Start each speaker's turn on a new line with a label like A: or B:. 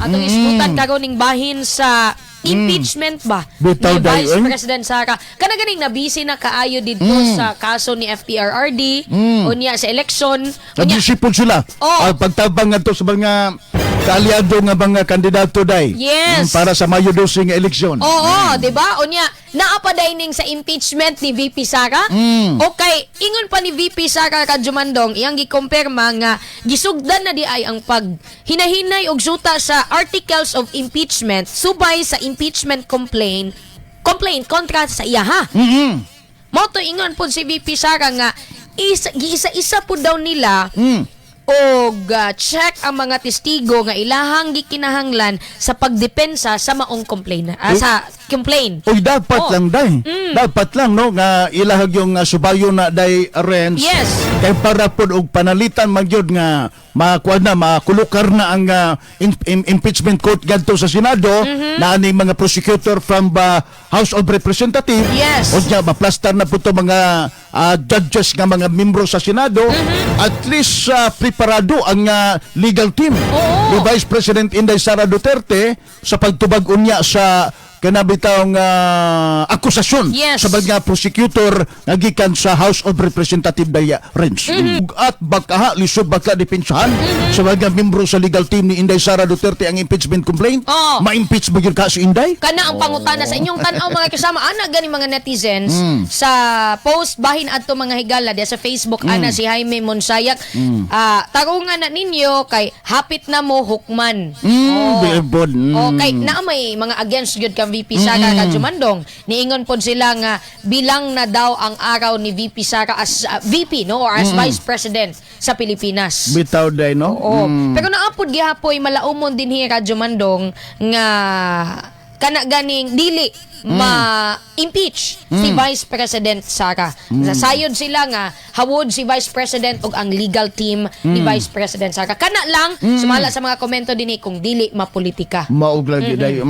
A: Atong isgutan karon ning bahin sa impeachment ba
B: Bitaw
A: ni
B: day,
A: Vice
B: eh.
A: President Sara. Kana ganing nabisi na kaayo didto sa kaso ni FPRRD unya sa election unya.
B: Nagdisipon sila.
A: Oh.
B: Ah, pagtabang ngadto sa mga kaalyado nga mga kandidato day.
A: Yes.
B: Para sa Mayo 12 nga eleksyon.
A: Oo, 'di ba? Unya, naa pa day ning sa impeachment ni VP Sara. Okay, ingon pa ni VP Sara Kajumandong, iyang gikumpirma nga gisugdan na di ay ang pag hinahinay og suta sa articles of impeachment subay sa impeachment complaint kontra sa iya ha. Mao to ingon po si VP Sara nga isa, giisa-isa po daw nila og check ang mga testigo nga ilahang gikinahanglan sa pagdepensa sa maong complaint sa complaint.
B: Uy, dapat
A: Oh.
B: lang day. Dapat lang no nga ilahag yung subayo na day Renz. Kay para pod og panalitan man gyud nga makuha na, makulukar na ang impeachment court gadto sa Senado na ani mga prosecutor from House of Representatives. Unya maplastar na po to mga judges nga mga membro sa Senado. At least preparado ang legal team ni Vice President Inday Sara Duterte sa pagtubag unya sa kanabitang akusasyon sa mga prosecutor nga gikan sa House of Representative daya Renz. At baka lisod baka depensahan sa mga membro sa legal team ni Inday Sara Duterte ang impeachment complaint. Ma-impeach ba gyud ka si Inday?
A: Kana ang pangutana sa inyong tan-aw, mga kasama, ana gani mga netizens sa post bahin adto mga higala diya sa Facebook, ana si Jaime Monsayak. Ah, tarungan na ninyo kay hapit na mo hukman.
B: Bibod.
A: Okay, na may mga against gyud kang VP Sara Kajumandong. Niingon pod sila nga bilang na daw ang araw ni VP Sara as VP no or as Vice President sa Pilipinas.
B: Bitaw day no.
A: Oo. Pero naapod gihapoy malaumon din hi Radyo Mandong nga kana ganing dili ma-impeach si Vice President Sara. Sayod sila nga hawod si Vice President ug ang legal team ni Vice President Sara. Kana lang sumala sa mga komento dinhi kung dili mapolitika.
B: Maog lagi day.